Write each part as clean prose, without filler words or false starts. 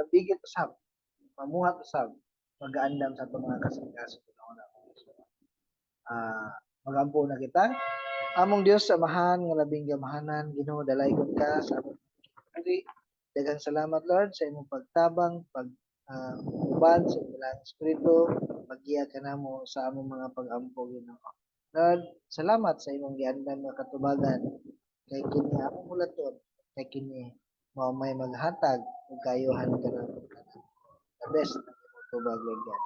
manabigit usab, mamuhat usab, magaandam sa atong mga kasing-kasing. Magampo na kita. Among Dios Amahan nga labing gamahanan, Ginoo, dalaygon ka sa among puri. Daghang salamat, Lord, sa imong pagtabang, pag uban sa imong Espiritu, paggiya kanamo sa among mga pag-ampo, Ginoo. Lord, salamat sa imong giandam nga katubagan kay kini among hulaton, kay kini mao may maghatag ug kayuhan kanamo. The best ang imong tubag, Lord God.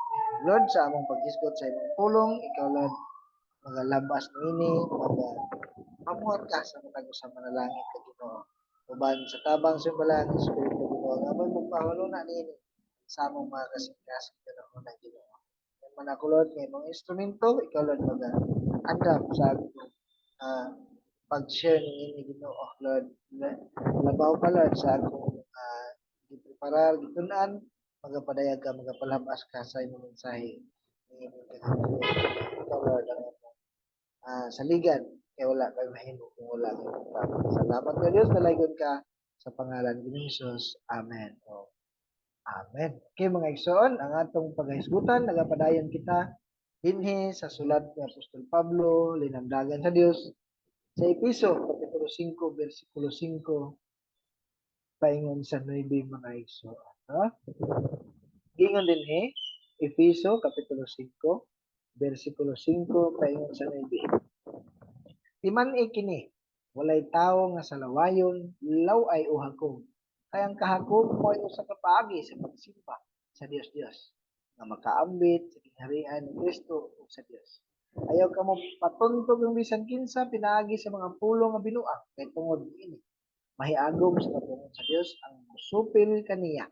Lord, sa among paghisgot sa imong pulong, ikaw, Lord, magalabas niini, maga pamuhat ka sa matag usa manalangin ka, Ginoo. Uban sa tabang sa Balaang Espiritu, Ginoo, nga mo'y magpahuluna niini sa among mga kasing-kasing, Ginoo na Ginoo. Yan man ako, Lord, nga imong instrumento, ikaw, Lord, maga andam sa akong pag-share niini, Ginoo, Lord. Labaw pa, Lord, sa akong gipreparar, gitun-an, magapadayag ka, magapalabas ka sa imong mensahe niini kagabi. Ikaw, Lord, ang among saligan kay wala kay mahimo kung wala kay tabang. Salamat ka Dios, dalaygon ka sa pangalan ni Jesus. Amen. Oh. Amen. Okay, mga igsoon, ang atong paghisgutan nagapadayon kita dinhi sa sulat ni Apostol Pablo linamdagan sa Dios sa Epeso kapitulo 5 bersikulo 5 paingon sa 9, mga igsoon. No? Gingon dinhi Efeso kapitulo 5 bersikulo 5 paingon sa 9. Timan-i kini, walay tawo nga salawayon, law-ay o hakog. Kay ang kahakog mo'y usa ka paagi sa pagsimba sa Dios-Dios nga makaambit sa gingharian ni Kristo ug sa Dios. Ayaw kamo patuntog ang bisan kinsa pinaagi sa mga pulong nga binuang, kay tungod niini mahiagom sa katungod sa Dios ang musupil kaniya.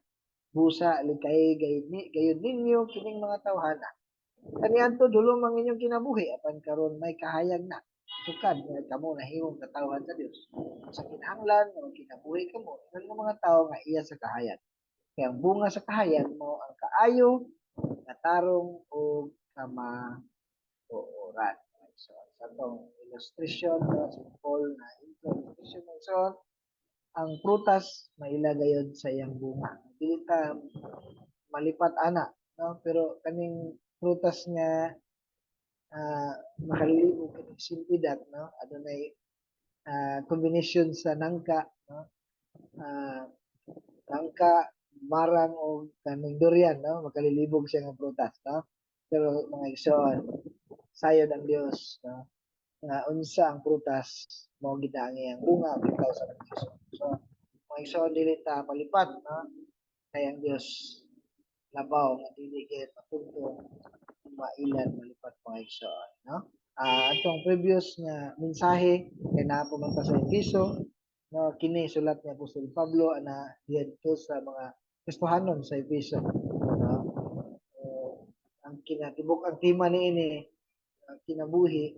Busa likay gayud ni gayud ninyo kining mga tawhana. Kaniadto dulom ang inyong kinabuhi, apan karon may kahayag na sukad nga kamo nahimong katawhan sa Dios. Sa kinahanglan nga magkinabuhi kamo ingon nga mga tawo nga iya sa kahayag. Kay ang bunga sa kahayag mao ang kaayo, katarong ug kamatuoran. So sa atong illustration, no, simple na intro illustration, so ang prutas maila gayod sa iyang bunga. Dili ta malipat ana, no? Pero kaning prutas nga makalilibog, kaning simpidat, no, adunay combination sa nangka, no, nangka, marang o kaning durian, no, makalilibog siya nga prutas, no? Pero mga igsoon, sayod ang Dios, no, nga unsa ang prutas mao gid ang iyang bunga bitaw sa mga igsoon. So mga igsoon, dili ta malipat, no, kay ang Dios labaw nga dili kay matuntong mailan malipat, mga igsoon, no? Atong previous nga mensahe kay naa pa man ta sa Efeso, no? Kini sulat ni Apostol Pablo ana didto sa mga Kristohanon sa Efeso, no? Ang kinatibuk ang tema niini, ang kinabuhi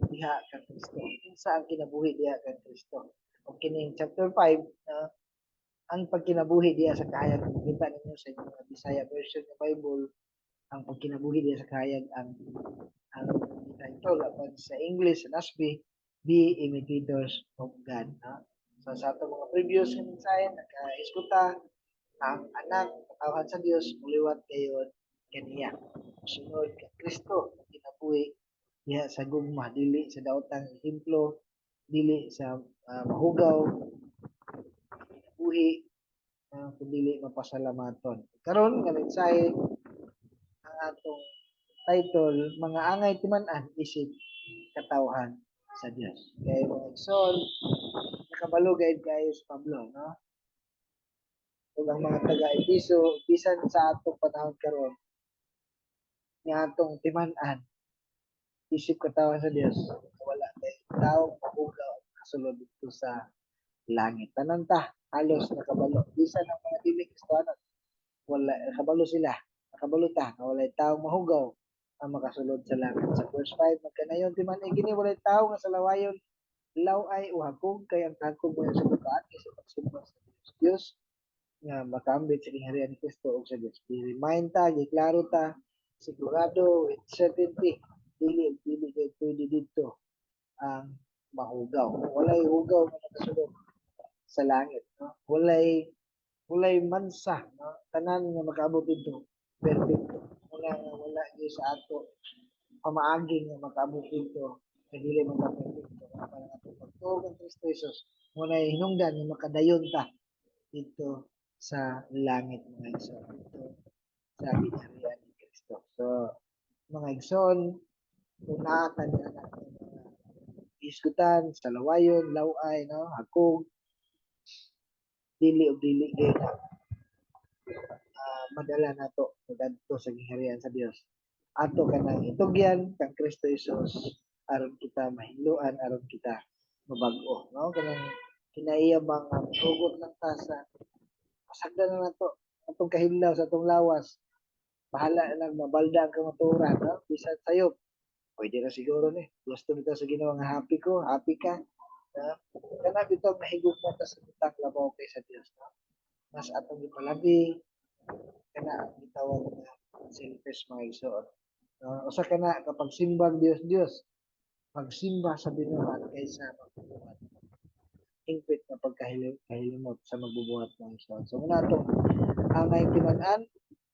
diha kang Kristo. Unsa ang kinabuhi diha kang Kristo? Ug kining chapter 5, no, ang pagkinabuhi diha sa kahayag, makita ninyo sa inyong mga Bisaya version ng Bible, ang pagkinabuhi diha sa kahayag ang title, apan sa English, sa NASB, "Be Imitators of God," no? So sa atong mga previous nga mensahe, nakahisguta ang anak katawhan sa Dios muliwat gayod kaniya. Sunod kang Kristo, kinabuhi diha sa gugma, dili sa daotang ehemplo, dili sa mahugaw kinabuhi, kung dili mapasalamaton. Karon nga mensahe, ang atong title, "Mga Angay Timan-an Isip Katawhan sa Dios." Kay mga igsoon, nakabalo gayud kayo sa Pablo, no? Ug ang mga taga Efeso, bisan sa atong panahon karon nga atong timan-an isip katawhan sa Dios, wala kay tawo mahugaw ang kasulod didto sa langit. Tanan ta halos nakabalo, bisan ang mga dili Kristiyano, wala nakabalo sila, nakabalo ta nga walay tawo mahugaw ang makasulod sa langit. Sa verse 5, "Magkanayon timan-i kini, walay tawo nga salawayon, law-ay o hakog, kay ang kahakog mo sa pagkaagi sa pagsimba sa Dios Dios nga makaambit sa gingharian ni Kristo ug sa Dios." Gi-remind ta, giklaro ta, sigurado with certainty, dili dili kay pwede didto ang mahugaw. Walay hugaw nga makasulod sa langit, no? Walay Walay mansa, no? Tanan nga makaabot didto perfecto. Wala nga wala gyud sa ato pamaagi nga makaabot didto kay dili man ta perfecto. Para nga atong pagtuo kang Kristo Jesus, mao na hinungdan nga makadayon ta didto sa langit, mga igsoon, didto sa gingharian ni Kristo. So mga igsoon, kung naa ta ni anak nga mga isgutan sa lawayon, laway, no, hakog, dili og dili gyud na madala nato mogadto sa gingharian sa Dios. Ato kanang itugyan kang Kristo Jesus aron kita mahinloan, aron kita mabag-o, no? Kanang kinaiya bang nga hugot lang ta sa pasagdan na nato atong kahidlaw sa atong lawas. Bahala na mabalda ang kamatuoran, no? Bisan sayop, pwede ra siguro ni. Gusto bitaw sa Ginoo nga happy ko, happy ka. No? Kana bitaw mahigugma ta sa butang labaw kay sa Dios, no? Mas atong gipalabi kana ang gitawag nga selfish, mga igsoon. No? Usa kana kapag simbag Dios Dios, magsimba sa binuhat kaysa magbubuhat. Hingpit na pagkahilimot sa magbubuhat, mga igsoon. So muna atong angay timan-an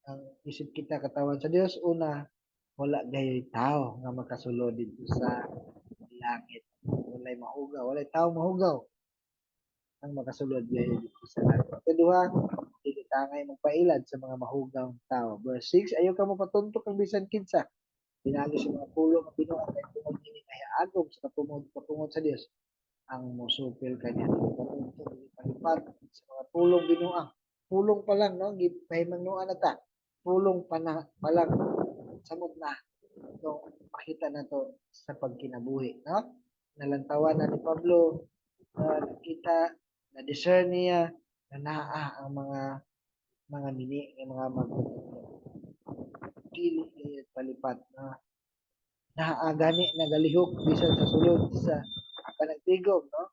ang isip kita katawan sa Dios. Una, wala gayoy tao nga makasulod didto sa langit. Walay mahugaw, walay tao mahugaw ang makasulod gayo didto sa langit. Kaduha, dili tangay magpailad sa mga mahugaw tao. Verse 6, ayaw ka mopatunto kang bisan kinsa pinaagi sa mga pulong nga binuang kay tungod niini agom sa kapungod sa Dios ang mosupil kaniya. Dili patunto, dili palipat sa mga pulong binuang. Pulong pa lang, no, gipahimangnoan na ta. Pulong pa na pa lang samot na. So, makita na to sa pagkinabuhi, no? Nalantawan na ni Pablo, nakita, na discern niya na naa ang mga mini, nga mga magtutunto. Dili gayud palipat na naa gani nagalihok bisan sa sulod sa panagtigom, no?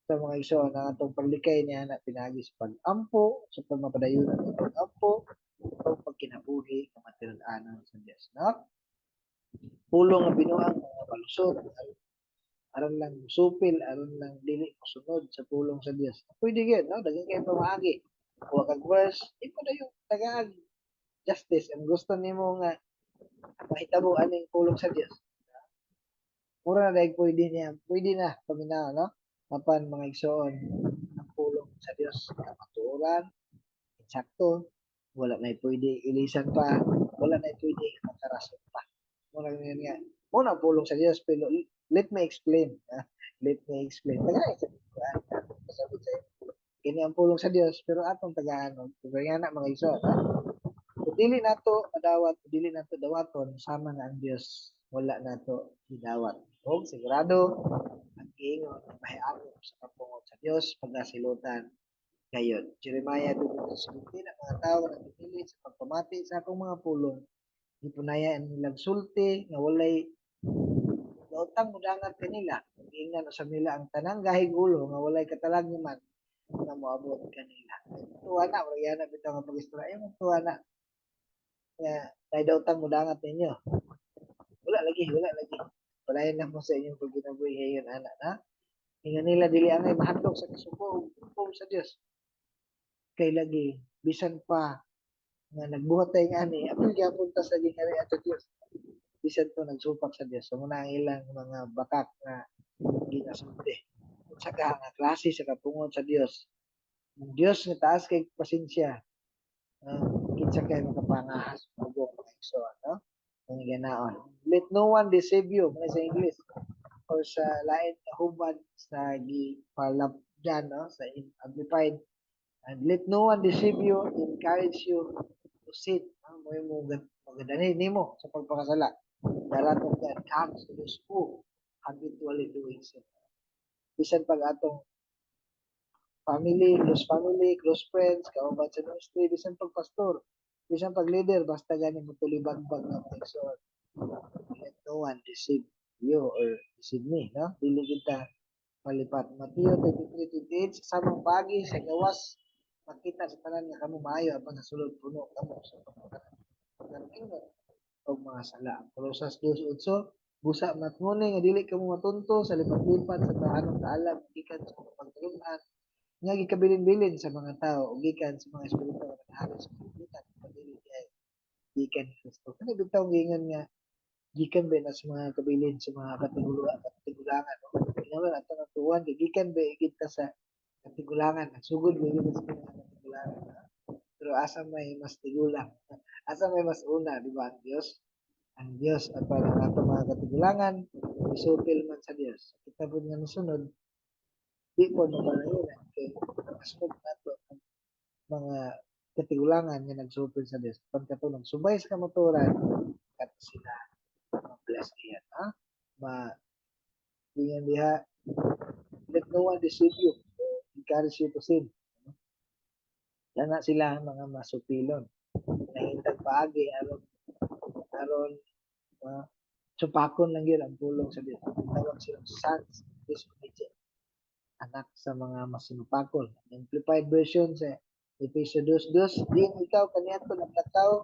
Sa mga igsoon, ang atong paglikay niya na pinaagi sa pag-ampo, sa pagmapadayon ng pag-ampo, o pagkinabuhi nga matinud-anon sa Dios, no? Pulong nga binuang mga palusot, aron lang musupil, aron lang dili mosunod sa pulong sa Dios. Pwede gyud, no? Daghan kay pamaagi. Kuha kag verse, imo na yung tagaag justice ang gusto nimo nga mahitabo aning pulong sa Dios. Mura na dahil pwede niya, pwede na paminaw, no? Apan mga igsoon, ang pulong sa Dios kamatuoran, eksakto, wala na pwede ilisan pa, wala na pwede makarason pa. Mura na nga. Muna ang pulong sa Dios, pero let me explain. Ha? Let me explain. Tagaan sa pasabot sa kini ang pulong sa Dios, pero atong tagaan, pero nga na mga igsoon, ha? Kung dili nato madawat, kung dili nato dawaton, sama nga ang Dios wala nato gidawat. Og sigurado ang giingon mahiagom sa kapungod sa Dios pagkasilutan gayon. Jeremiah 2:17, ang mga tao nga nagpili sa pagpamati sa akong mga pulong, gipunayan nilang sulti nga walay gautang mudangat kanila. Giingnan usab nila ang tanang gahig ulo nga walay katalagman nga moabot kanila. Tuwa na, wala na bitaw nga pag-istorya. Ayaw tuwa na. Nga, dahil daw mudangat ninyo. Wala lagi, wala lagi. Palayan na mo sa inyong pagkinabuhi ngayon, ana na. Ingon nila dili angay mahadlok sa kasuko ug sa Dios. Kay lagi bisan pa nga nagbuhat tayo ani, apil gyapon ta sa gingharian sa Dios. Bisan to nagsupak sa Dios. So muna ang ilang mga bakak nga ginasulti. Unsa ka nga klase sa kapungod sa Dios? Ang Dios nga taas kay pasensya. Kinsa kay makapangahas ugong, mga igsoon, no? Ang ganaon. Let no one deceive you, mga sa English or sa lain nga hubad sa gipalabdan, no, sa Amplified. And let no one deceive you, encourage you to sin. No? Mo mo magadani nimo sa pagpakasala. The wrath of God comes to those who habitually doing sin. Bisan pag atong family, close family, close friends, kauban sa ministry, bisan pag pastor, bisan pag leader, basta gani mo tulibagbag nga mga igsoon. Let no one deceive you or deceive me, no? Dili kita malipat. Mateo 23:28, sa samang pagi sa gawas makita sa tanan nga kamo maayo apan sa sulod puno kamo sa pagkakinot og mga sala. Colosas 2:8, busa matngoni nga dili kamo matunto sa lipat-lipat sa tahanong kaalam gikan sa pagtulun-an Nga gikabilin-bilin sa mga tao o gikan sa mga espiritu nga naghari sa kalibutan, dili diay gikan ni Kristo. Kani bitaw giingon nga gikan ba na sa mga kabilin sa mga katigulangan, no? Kinahanglan ato ng tuwan kay gikan ba kita sa katigulangan, nagsugod ba kita sa mga katigulangan, no? Pero asa may mas tigulang? Asa may mas una, di ba? Ang Dios. Ang Dios at para ang ato mga katigulangan isupil man sa Dios. Kita po nga nisunod, di po mapalahinan kay kasunod nato ang mga katigulangan nga nagsupil sa Dios. Pag kato nagsubay sa kamatuoran, kato sila ma-bless iyan. Ha? Ma dingan diha, "Let no one deceive you, encourage you to sin." Dana sila ang mga masupilon. Nahintag paagi aron aron supakon lang yun ang pulong sa Dios. Tawag silang sons of disobedience. Anak sa mga masinupakol. Amplified Version sa Efeso 2:2, "Diin ikaw kaniadto naglakaw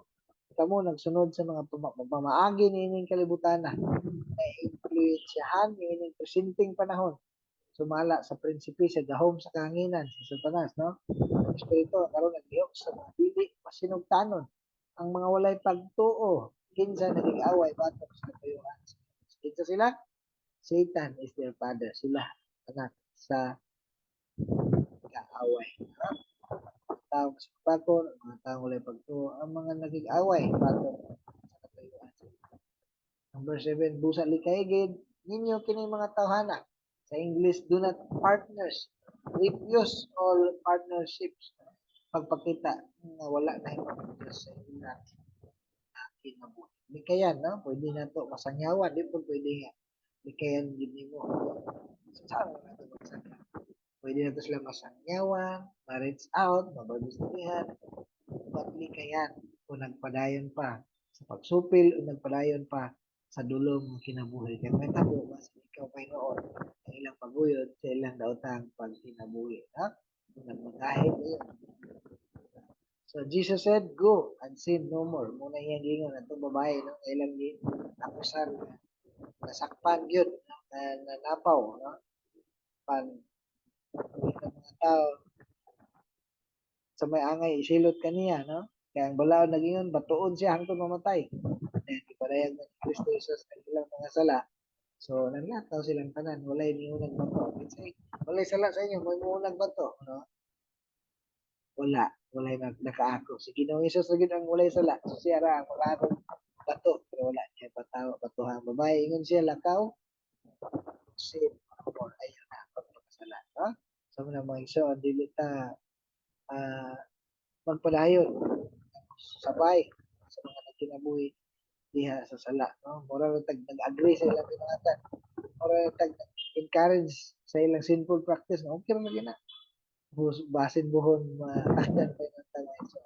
kamo nagsunod sa mga pamaagi niining kalibutan na influensyahan niining presenteng panahon, sumala sa prinsipe sa gahom sa kahanginan, si Satanas," no? Ang espiritu karon naglihok sa mga dili masinugtanon, ang mga walay pagtuo, kinsa naging-away batok sa katuyuan. Kinsa sila? Satan is their father. Sila anak sa kaaway. Ha? Mga taong masinupakon, ang mga taong walay pagtuo, ang mga naging-away batok sa katuyuan. Number 7, busa likay gid ninyo kini mga tawhana. Sa English, do not partners. Refuse all partnerships. Pagpakita nga wala na himo ang Diyos sa ilang kinabuhi. Likayan, no? Pwede na to masangyawan, di po pwede nga. Likayan gid nimo. Saan na to magsangyaw? Pwede na to sila masangyawan, ma-reach out, mabagustuhan, but likayan kung nagpadayon pa sa pagsupil o nagpadayon pa sa dulong ng kinabuhi. Kaya may tabo, mas ikaw pa noon ang ilang paguyod sa ilang daotang pagkinabuhi. Ha? Kung nagmagahe yun. So Jesus said, "Go and sin no more." Muna iyang giingon atong babae, no? Ilang gi akusar nga nasakpan gyud, no? Na nanapaw, no? Pan ang mga tao sa may angay isilot kaniya, no? Kaya ang balaod nagingon, batuon siya hangtod mamatay. Then gipadayag man ni Kristo Jesus ang ilang mga sala. So nanlataw silang tanan, walay niunang bato. Kinsay walay sala sa inyo, mo'y muunang bato, no? Wala, walay nakaako. Si Ginoong Hesus ra gyud ang walay sala. So siya ra ang makaakong bato, pero wala niya bataw batuhan ang babae. Ingon siya, "Lakaw, sin no more." Ayaw na pagpakasala, no? So mga mga igsoon, dili ta magpadayon sabay sa mga nagkinabuhi diha sa sala, no? Mura ra tag nag-agree sa ilang binuhatan. Mura ra tag encourage sa ilang sinful practice, no? Okay ra lagi na. Basin buhon matakdan pa yung tama. So,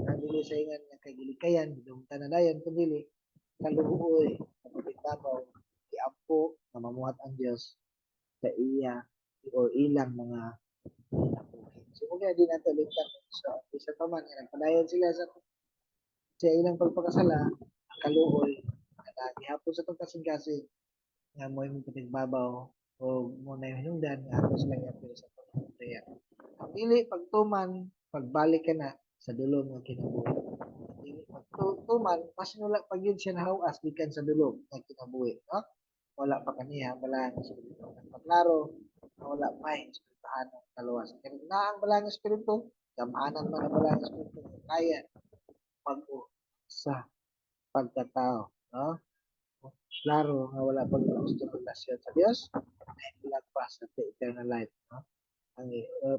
ang dili sa ingan nga kay gilikayan, gidumtan na dayon, kun dili kaluoy, mapatigbabaw, giampo nga mamuhat ang Dios sa iya or ilang mga kinabuhi. So kung di nato lingtan. So bisan pa man nga nagpadayon sila sa ilang pagpakasala, ang kaluoy nga gihapon sa atong kasing-kasing nga mo'y mapatigbabaw o mo na yung hinungdan nga ato silang iapil sa prayer. Ang dili pagtuman, pagbalik ka na sa dulong nga kinabuhi. Ang dili pagtuman, mas wala pa gyud siya nahawas gikan sa dulong nga kinabuhi, no? Wala pa kaniya balaan ng Espiritu. Nagpaklaro nga wala pa espirituhanong kaluwas. Kaya na ang balaan ng Espiritu, gamhanan man ang balaan ng Espiritu nga kaya bag-o sa pagkatao, no? Klaro nga wala pa gusto relasyon sa Dios, ay pa sa eternal life, no? Ang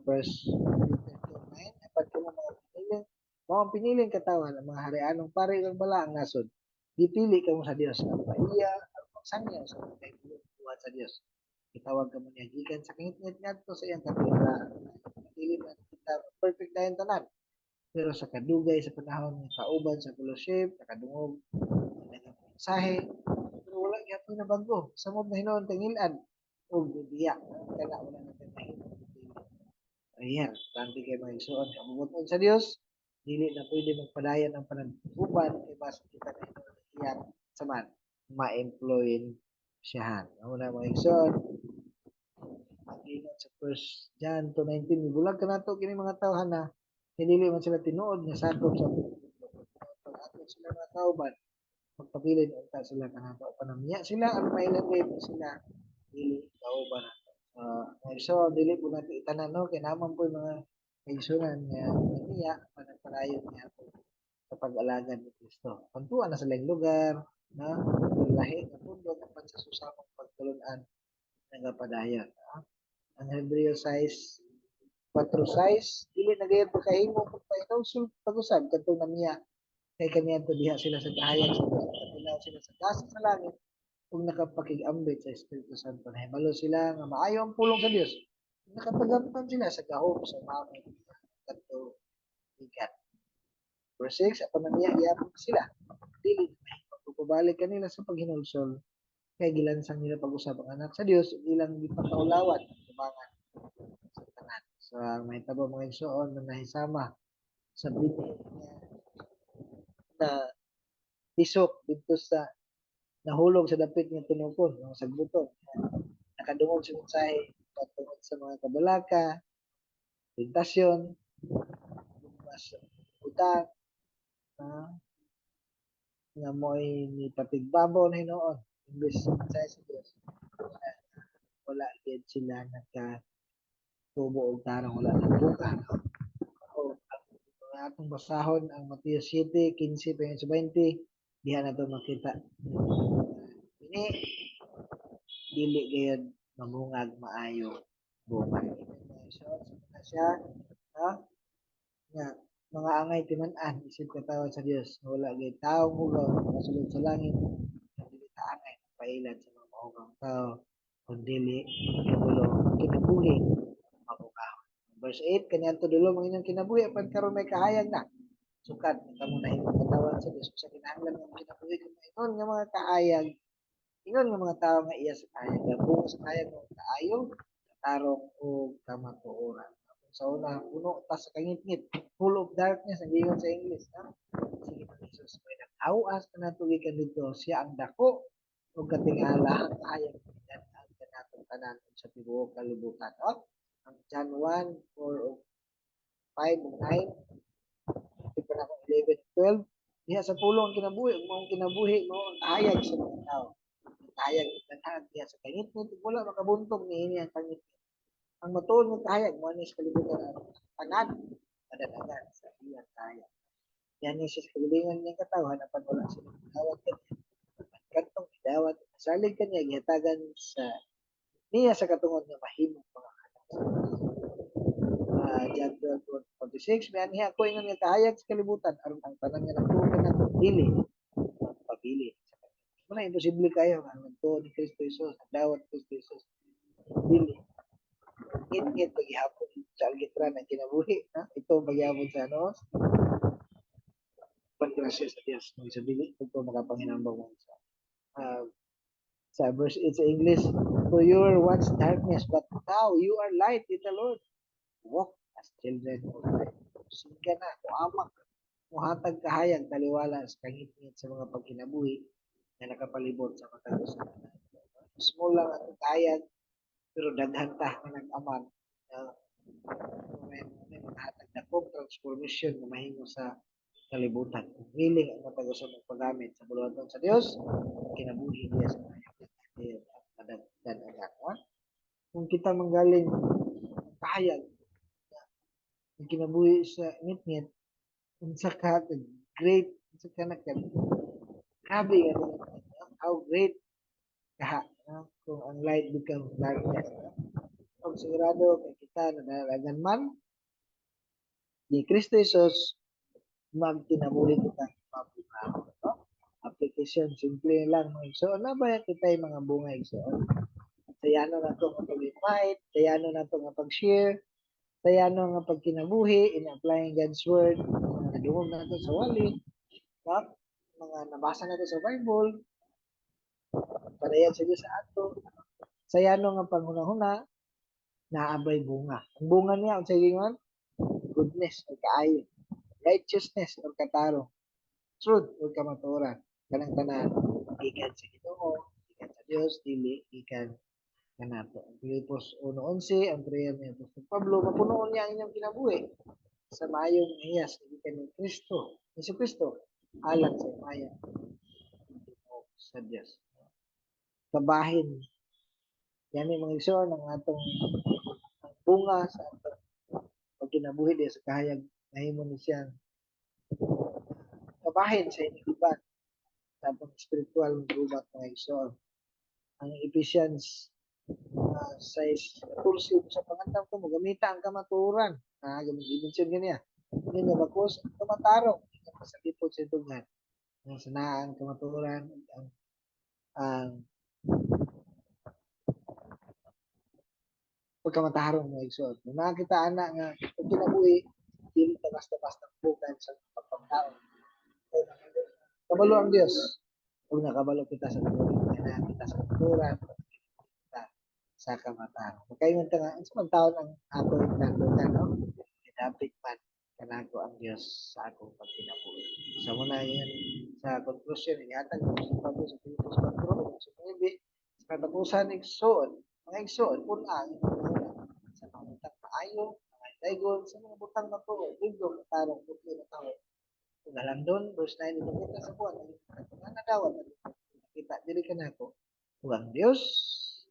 verse 9, apan kamo mga piniling, mao ang piniling katawhan, ang mga harianong pari ug balaang nasod. Gipili kamo sa Dios nga paiya aron magsangyaw sa mga kahibulong buhat sa Dios. Gitawag kamo niya gikan sa kangitngit ngadto sa iyang katiwala. Dili man kita perfect dayon tanan. Pero sa kadugay sa panahon nga kauban sa fellowship, nakadungog ang daghang mensahe, pero wala gyapon na bago. Samot na hinuon tangilad og biya kana wala na tay mahimo. Ayan, importante kay mga igsoon, kabubuton sa Dios, dili na pwede magpadayon ang panag-uban kay basin kita na hinuon iyang saman ma-influensyahan. Mao na, mga igsoon, ang giingon sa 1 John 2:19, mibulag kanato kini mga tawhan na dili man sila tinuod nga sakop sa pag sila mga kauban, magpabilin unta sila kanato panamiya sila aron mailan gayud sila dili kauban nato. So dili po natin itanan, no, kay naman po yung mga kaigsunan nga namiya panagpadayon niya sa pag-alagad ni Kristo. Pantuan na sa laing lugar, no? Lahi nga pundok apan sa susamong pagtulun-an nagapadayon. No? Ang Hebreo 6 4 6, dili na gayud pagkahimo kung pahinulsol pag-usab kadtong namiya kay kaniadto diha sila sa kahayag sa Dios, nakatilaw sila sa gasa sa langit ug nakapakig-ambit sa Espiritu Santo. Nahibalo sila nga maayo ang pulong sa Dios. Nakapagampan sila sa gahom sa mamay kadto gikan. Verse 6, apan namiya gihapon sila. Dili na mahimo pagpabalik kanila sa paghinulsol kay gilansang nila pag-usab ang anak sa Dios ug ilang gipakaulawan ang tubangan sa tanan. So ang mahitabo, mga igsoon, na nahisama sa binhi na tisok didto sa nahulog sa dapit nga tunukon, mga sagbuton. Nakadungog sa mensahe tungod sa mga kabalaka, tentasyon, mas utang, nga mo'y ni patigbabaw na hinuon imbes sa mensahe sa Dios, wala, wala gyud sila naka tubo og tarong, wala nagbuka. O ang mga atong basahon ang Mateo 7:15 pa sa 20, diha na to makita. Ini dili gayud mamungag maayo bunga. So, sa siya, ha? Nga mga angay timan-an isip katawhan sa Dios, wala gay taong hugaw nga makasulod sa langit nga dili ta angay pailan sa mga mahugang tao kung dili kabulo kinabuhi mabungahon. Verse 8, kaniadto dulom ang inyong kinabuhi apan karon may kahayag na. Sukad nga kamo nahimong katawhan sa Dios, sa kinahanglan nga kinabuhi kamo ingon nga mga kahayag, ingon nga mga tawo nga iya sa kahayag. Bunga sa kahayag nga kaayo, katarong ug kamatuoran. Sa una, puno ta sa kangitngit, full of darkness ang giingon sa English, no? Sige, Jesus may nag-awas kanato gikan didto, siya ang dako ug katingalahang kahayag ang kanatong tanan ug sa tibuok kalibutan, no? Ang John 1, 4 ug 5 ug 9, di pa na akong 11, 12, diha sa pulong ang kinabuhi, ug maong kinabuhi mao ang kahayag sa mga tao. Ang kahayag itanhag diha sa kangitngit ug wala makabuntog niini ang kangitngit. Ang matuod nga kahayag mo ani sa kalibutan ang tanan madadagan sa iyang kahayag. Yan ni siya sa kagalingon niyang katawhan apan wala sila gidawat kaniya. Apan kadtong gidawat salig kaniya, gihatagan sa niya sa katungod nga mahimong mga anak sa Dios. John 12:46, mianhi ako ingon nga kahayag sa kalibutan aron ang tanan nga nagtuo kanako dili magpabili sa kanya. Muna imposible kayo nga ang nagtuo ni Kristo Jesus, nagdawat ni Kristo Jesus, dili ngit-ngit paghihapon sa algitran ang kinabuhi. Ha? Ito paghihapon sa ano? Paggrasya sa Diyos. Mga sa dili ito makapanginambang mo sa verse 8 sa English, "For you were once darkness, but now you are light in the Lord. Walk as children of light." Sige na, kung amak, muhatag kahayag, taliwala sa kangitngit sa mga pagkinabuhi na nakapalibot sa matag usa. Small lang ang kahayag, pero daghan ta nga nag-amag na may makahatag dakong transformation na mahimo sa kalibutan. Kung willing ang matag usa magpagamit sa buluhaton sa Dios, kinabuhi niya sa kahayag at madagdagan. Ha? Kung kita manggaling kahayag ang kinabuhi sa ngitngit, unsa ka great, unsa ka na ka grabe nga, how great kaha, no? Kung ang light becomes darkness, no? Og sigurado kay kita nadalagan man ni Kristo Jesus, magkinabuhi kita mabungahon, no? Application, simple lang, mga igsoon, na ba kita yung mga bunga, igsoon? Sayano nato nga pag-invite, sayano nato nga pag-share, sayano nga pagkinabuhi in applying God's word, mga nadungog nato sa wali, no? Mga nabasa nato sa Bible, padayon sa Diyos sa ato, sayano nga panghunahuna, naabay bunga. Ang bunga niya, unsa giingon? Goodness o kaayo, righteousness o katarong, truth o kamatuoran. Kanang tanan gikan sa Ginoo, gikan sa Dios, dili gikan Kanato. Ang Filipos 1:11, ang prayer ni Apostol Pablo, mapunoon niya ang inyong kinabuhi sa maayong hiyas gikan ni Kristo, Hesus Kristo, alang sa himaya sa Dios. Kabahin yan, mga igsoon, ang atong ang bunga sa atong pagkinabuhi diya sa kahayag, nahimo ni siyang kabahin sa inyong iban sa atong spiritual gubat, mga igsoon. Ang Ephesians 6:14 sa pangandam ko mo gamita ang kamatuoran. Ah, gamit i-mention ganiya. Hindi nga bakos ang kamatarong sa lipod sa dughan. Ang sanaan kamatuoran ang pagkamatarong, mga igsoon. Kung nakita ana nga pag kinabuhi, dili ta basta-basta bukan sa pagpagtao. Kabalo ang Dios. Kung nakabalo kita sa kinabuhi, na kita sa kamatuoran, kita sa kamatarong. Makaingon ta nga, unsa man taon ang ako hinadlukan, no? Gidapit man kanako ang Dios sa akong pagkinabuhi. Sa muna yan, sa conclusion, ihatag sa Pablo sa Filipos 4, sa 9, sa katapusan, igsoon, mga igsoon, pun-a ang inyong hunahuna sa mga butang maayo, mga daygon, sa mga butang matuod, tigom, matarong, butli na tao. Kung halandon, verse 9, ipakita sa buwan, nga nadawat, nakita diri kanako, ug ang Dios,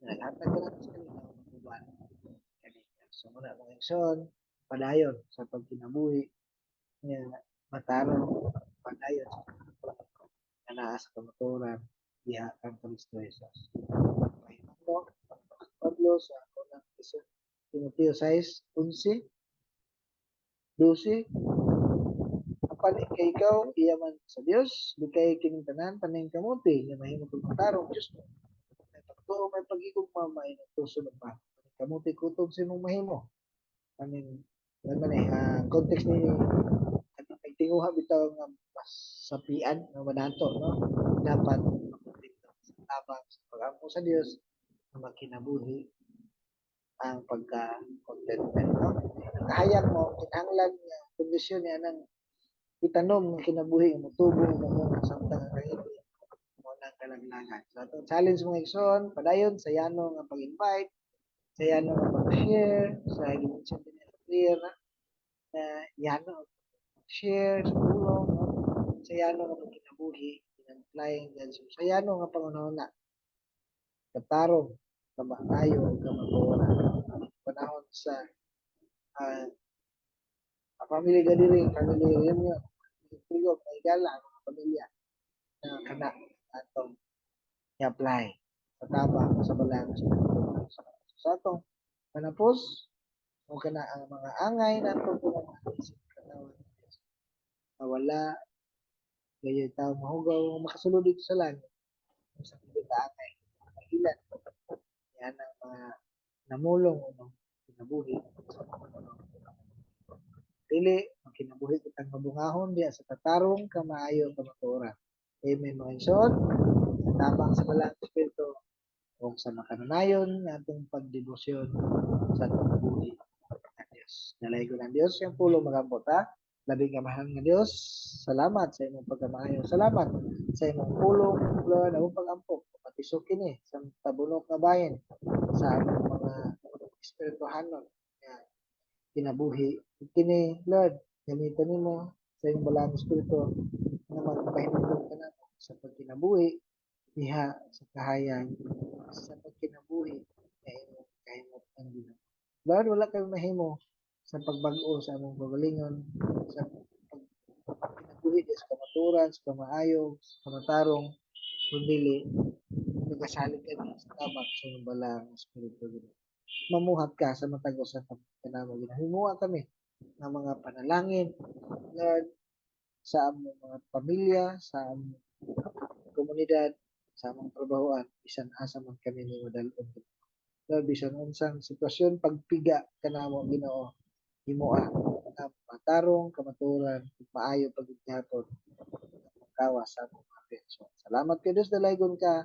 naghatag kanako sa kalinaw, mag-uban kaninyo. So muna, mga igsoon, padayon sa pagkinabuhi nga matarong, padayon sa nga naa sa kamatuoran diha kang Kristo Jesus. Pahimangno Pablo sa unang isa Timoteo 6:11, 12, apan kay ikaw iya man sa Dios, di kay kining tanan paningkamuti nga mahimo kag matarong, justo, may pagtuo, may pagigugma, may nagtuso pa. Paningkamuti kutob sa imong mahimo. I mean, ano man eh, ang context ni nagtinguha bitaw nga mas sapian nga manato, no? Dapat makontento sa tabang sa pag-ampo sa Dios nga magkinabuhi ang pagka-contentment, no? Ang kahayag mo, kinahanglan nga kondisyon niya nang itanom nga kinabuhi nga motubo mo samtang ang kangiti mo nang kalaglagan. So atong challenge, mga igsoon, padayon sa yano nga pag-invite, sa yano nga pag-share, sa gi-mention din sa prayer na yano share sa pulong, no? Sa yano nga pagkinabuhi in applying God's word. Sa yano nga pangunahuna katarong, kamaayo ug kamatuoran panahon sa family gathering, family reunion, tigom may gala ang mga pamilya na kana atong i-apply sa tabang sa balang sa sa atong panapos o kana ang mga angay nato isip katawan ng Diyos na wala gayoy tao mahugaw makasulod dito sa langit kung sa dili ta angay mahilan yan ang mga namulong unong kinabuhi sa dili magkinabuhi kitang mabungahon diya sa katarong, kamaayo, kamatuoran. Amen, mga igsoon. Sa tabang sa Balaang Espiritu ug sa makanunayon nga atong pagdebosyon sa atong buhi ang Dios. Dalaygon ang Dios yung pulong magambot ha. Labing amahan nga Dios, salamat sa imong pagkamaayo. Salamat sa imong pulong, Lord, among pag-ampo. Patisok kini sa tabunok nga bahin sa among mga espirituhanon nga kinabuhi. Kini, Lord, gamiton nimo sa imong Balaang Espiritu nga magpahinumdom kanamo sa pagkinabuhi diha sa kahayag sa pagkinabuhi nga imong kahimot ang Ginoo. Lord, wala kami mahimo sa pagbag-o sa among kaugalingon, sa pagkinabuhi diha sa kamatuoran, sa kamaayo, sa kamatarong, kundi nagasalig kami sa tabang sa imong Balaang Espiritu, Ginoo. Mamuhat ka sa matag usa kanamo, Ginoo. Himoa kami ng mga panalangin, Lord, sa among mga pamilya, sa among komunidad, sa among trabahoan, bisan asa man kami nimo dal-on. Lord, bisan unsang sitwasyon pagpiga kanamo, Ginoo, himoa nga matarong, kamatuoran, ug maayo pagihapon kawas sa among mga pensyon. Salamat kay Dios, dalaygon ka.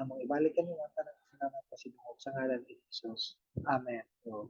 Among ibalik kanimo ang tanang salamat sa sinungog sa ngalan ni Jesus. Amen. So,